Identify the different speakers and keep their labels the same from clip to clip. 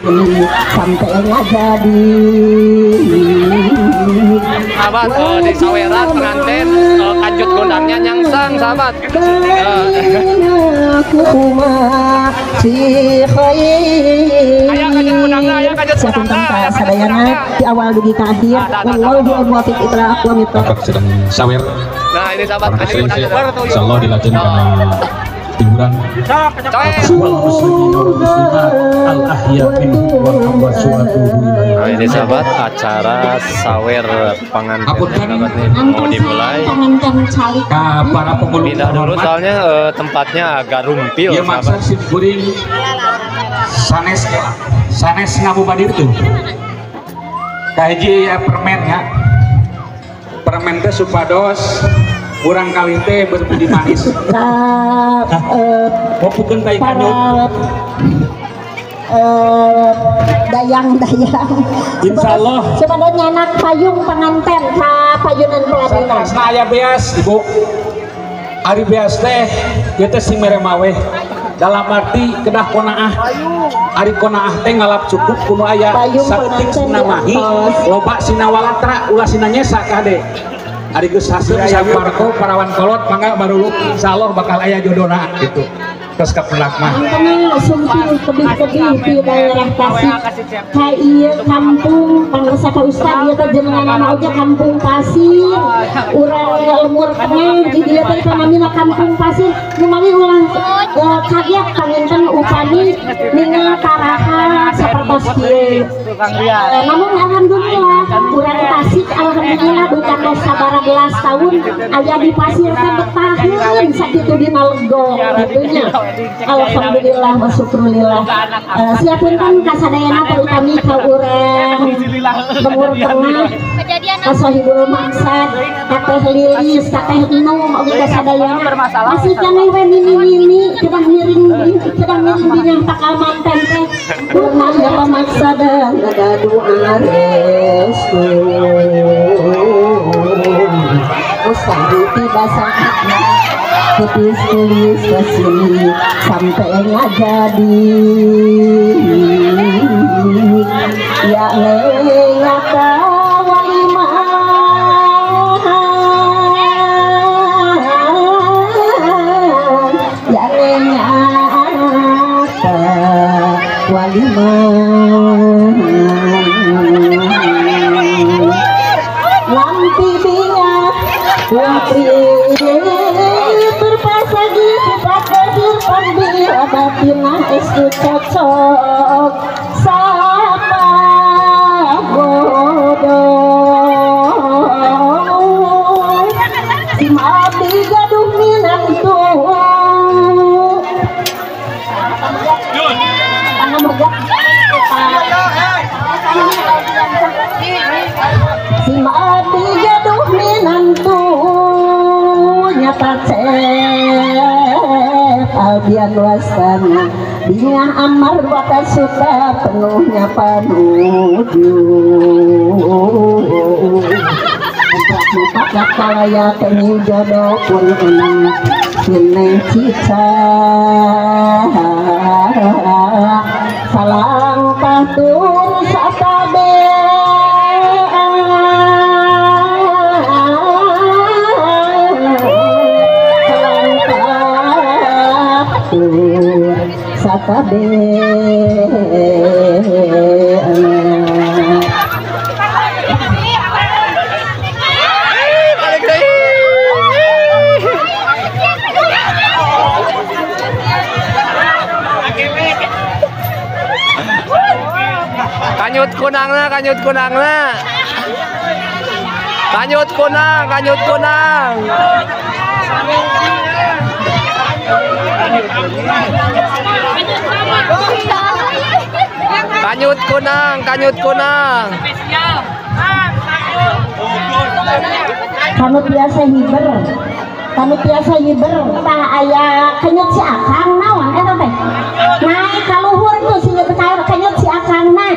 Speaker 1: Sampai ngajadi
Speaker 2: sahabat, di saweran pengantin kanjut gondangnya nyangsang sahabat. Ayah kanjut gondangnya, ayah kanjut gondangnya.
Speaker 1: Sadayana di awal dugi ka akhir, wallahu muwaffiq ila aqwamit thoriq.
Speaker 3: Sedang sawer.
Speaker 2: Nah, ini sahabat kanjut gondangnya.
Speaker 3: Insyaallah dilajengkan hiburan.
Speaker 2: Nah, ini sahabat acara sawer pengantin sahabat nih mau dimulai.
Speaker 3: Para penghulu
Speaker 2: pindah dulu soalnya tempatnya agak rumpil
Speaker 3: ya,
Speaker 2: sahabat.
Speaker 3: Sanes sanes ngabubadir tuh. Kahiji ya permen ya. Permen teh supados urang kawin teh berbudi manis. Bukan tai
Speaker 1: para dayang-dayang.
Speaker 3: Insyaallah.
Speaker 1: Supados nyanak payung pengantin ka payunan pelaminan.
Speaker 3: Saterasna aya beas, Ibu. Ari beas teh ieu teh sing mere maweh. Dalam arti kedah konaah. Ari konaah teh ngalap cukup kuno aya saeutik sinamahi, loba sinawalatra ulah sinanyesa kade. Ari geus haseum saparko parawan kolot mangga baruluk insyaallah bakal aya jodona gitu. Terus kapendak mah.
Speaker 1: Mangkana sungking tebih-tebih di daerah Tasik. Ka ieu kampung pangresa ka ustad ieu teh jenenganna oge kampung pasir. Urang lemur tengah di dieu teh panamina kampung pasir. Nu mami ulah kaget panginten upami ningal karaha sapertos kieu. Namun alhamdulillah urang Tasik alhamdulillah bukan sabaraha belas tahun aya di pasir teh betaheun sakitu dina lego kitu nya. Alhamdulillah wa syukrulillah. Siapunten kasadayana terutami ka urang Lemur Tengah, ka Sohibul Maksad, ka Teh Lilis, ka Teh Num oge kasadayana. Masih keneh we mini-mini kedah miring dinyang pakal manten teh. Rumah ya pamaksadan ada doa restu. Ustaz tiba saatnya tipis tulis kesini sampai ngajadi ya nengata walimah ya nengata walimah lampi bingat lampi batinah estu cocok sama bodoh si abdi gaduh minantu si abdi gaduh minantu nyata Albian wasana bingah amar wakasuta penuhnya panuju empat kalaya penyu jodoh pun enang sineng cica salangkah tur satabe satabe
Speaker 2: kanyut kunangna, kanyut kunangna, kanyut kunang, kanyut kunang. Kanyut kunang, kanyut kunang.
Speaker 1: Kanu biasa hiber, kanu biasa hiber. Tah aya kanyut si akang naon eta teh? Naik ka luhur tuh si kanyut si akangna.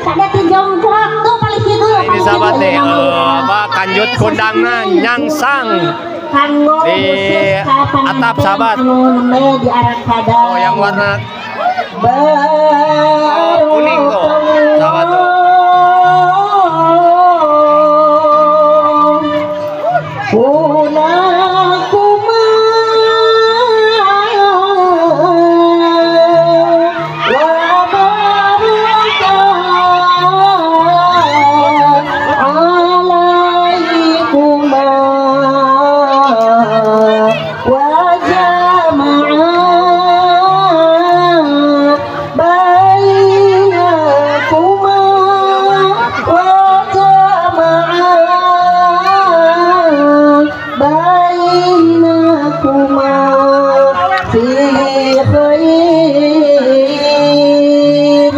Speaker 1: Kada ti jongklok tuh paling kidul.
Speaker 2: Ini sahabat nih, apa kanjut kundangna nyangsang.
Speaker 1: Kanggo
Speaker 2: di
Speaker 1: khusus ka
Speaker 2: atap
Speaker 1: panganten
Speaker 2: sahabat.
Speaker 1: anu nembe di Arakadan.
Speaker 2: Oh, yang warna kuning tuh, sahabat tuh.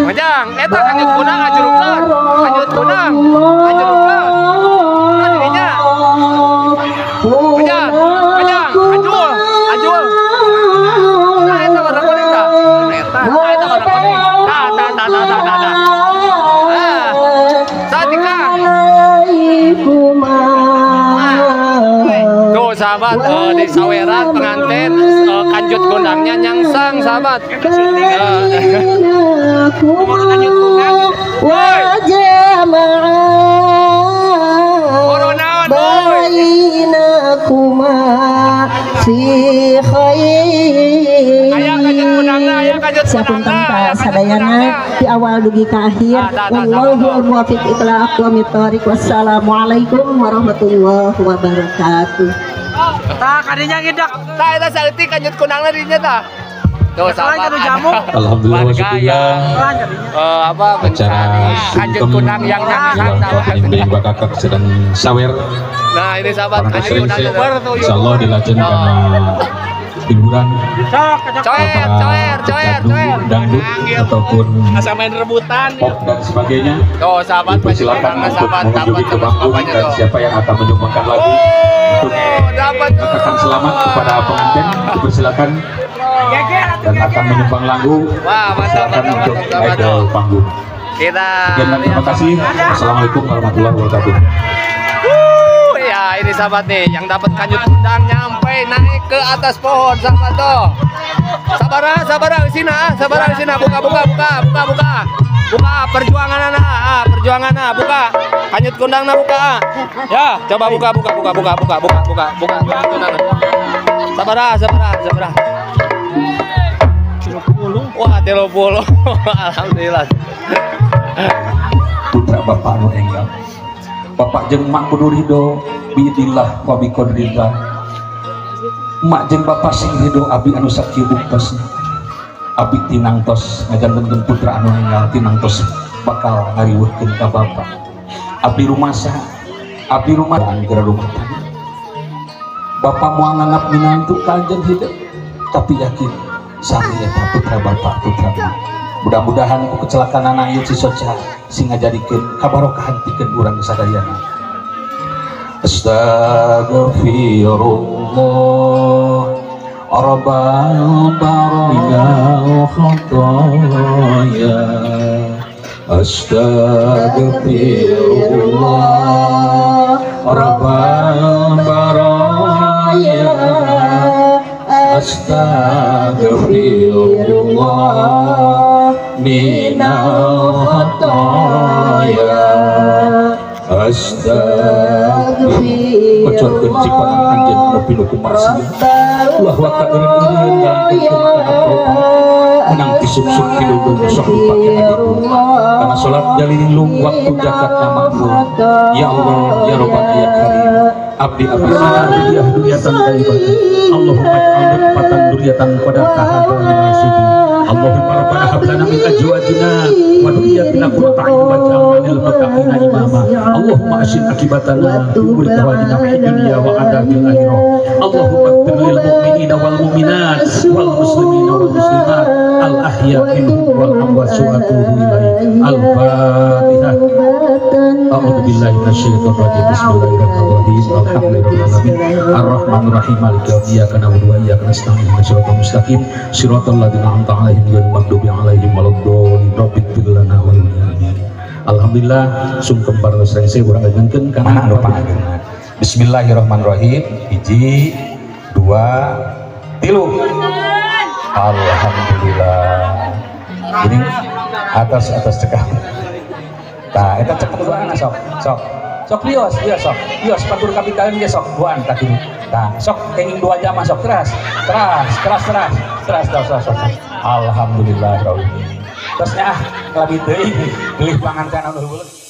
Speaker 2: Majang, eta kanjut kunang ajurugkeun, kanjut kunang, ajurugkeun. Kan dirinya. Majang, majang, ajul, ajul. Nah, eta warna kuning tah. Eta, nah, eta warna kuning. Tah, tah, tah, tah, tah, tah, tah. Ah, satika. Tuh sahabat, di saweran pengantin kanjut kundangnya nyangsang sahabat.
Speaker 1: Siapun tanpa sadayana di awal dugi ka akhir. Wallahu muwaffiq ila aqwamit thoriq. Wassalamualaikum warahmatullahi wabarakatuh.
Speaker 4: Tah kadinya ngidak.
Speaker 2: Tah eta saeutik kanjut kundangna dinya tah. Tuh sahabat,
Speaker 3: alhamdulillah
Speaker 2: warga yang apa mencari kanjut kundang yang nyangsang
Speaker 3: sahabat. Bakakak sedang sawer.
Speaker 2: Nah, ini sahabat kanjut kundang tuh.
Speaker 3: Insyaallah dilajeng karena hiburan
Speaker 2: coer, coer, coer, coer,
Speaker 3: dangdut ataupun
Speaker 4: asa main rebutan
Speaker 3: pop dan sebagainya.
Speaker 2: Tuh sahabat,
Speaker 3: dipersilakan untuk mengunjungi ke panggung dan siapa yang akan menyumbangkan lagu untuk katakan selamat kepada pengantin dipersilakan dan akan menyumbang lagu. Silakan untuk naik ke panggung.
Speaker 2: Kita
Speaker 3: terima kasih. Assalamualaikum warahmatullahi wabarakatuh.
Speaker 2: Ya ini sahabat nih yang dapat kanjut kundang nyampe naik ke atas pohon sahabat tuh. Sabar sabar sini, sabar sini, buka buka buka buka buka. Buka perjuangan anak, perjuangan anak, buka. Kanjut kundangna buka. Ya, coba buka buka buka buka buka buka buka buka kanjut kundangna. Sabar sabar sabar. Wah, 30. Alhamdulillah.
Speaker 3: Putra bapak nu enggal. Bapak jeung mak kudu ridho biidillah wa biqadrillah. Mak jeung bapak sing ridho abi anu sakieu buktosna. Abi tinangtos ngajantenkeun putra anu enggal tinangtos bakal ngariweuhkeun ka bapak. Abdi rumasa, abdi rumah angger rumah tangga. Bapak moal nganggap minantu ka anjeun hidup, tapi yakin sami eta putra bapak putra mak. Mudah-mudahan ku kecelakaan anak ieu si soca sing ngajadikeun kabarokahan pikeun urang sadayana. Astaghfirullah rabbal baraya khataya. Astaghfirullah rabbal baraya. Astaghfirullah minal khataya. Astaghfirullah. Kocorkeun ciptaan anjeun nu pinuh ku maksiat. Ulah waka eureun-eureun ngangkutkeun kana protap. Menang tisuk-suk hidung sok dipake adiku. Kana salat jalilung waktu zakat makmur. Ya Allah ya Rabbana ya Karim. Abdi abdi dunia dunia tan ibadah. Allahumma ij'al nutfatan dzurriyyatan qad tahadu min nasibi. Allahumma rabbana hab lana min azwajina wa dhurriyyatina qurrata a'yun waj'alna lil muttaqina imama. Allahumma asin akibatana fi umuri tawajina fid dunya wa adzabil akhirah. Allahumma ighfir lil mu'minina wal mu'minat wal muslimina wal muslimat al ahya minhum wal amwat wa atubu ilaik. Al-Fatihah. A'udzu billahi minasyaitonir rajim. Bismillahirrahmanirrahim. Alhamdulillahirabbil alamin. Arrahmanirrahim. Maliki yaumiddin. Iyyaka na'budu wa iyyaka nasta'in. Ihdinas siratal mustaqim. Siratal ladzina an'amta 'alaihim ghairil maghdubi 'alaihim waladdallin. Rabbighfir lana wa lil. Alhamdulillah sungkem para rengse urang ngagengkeun kana anu pangageungna. Bismillahirrahmanirrahim. 1, 2, 3. Alhamdulillah. Ini atas cekap. Tah eta cekap duaan sok. Sok. Sok bios, bios sok. Bios patur kapitalin ge sok duaan tah kitu. Tah sok kenging 2 jam sok teras. Teras, teras, teras. Teras teras teras. Alhamdulillah rabbil. Terus nya ah kalabi teuing geulih pangankan anu heubeul.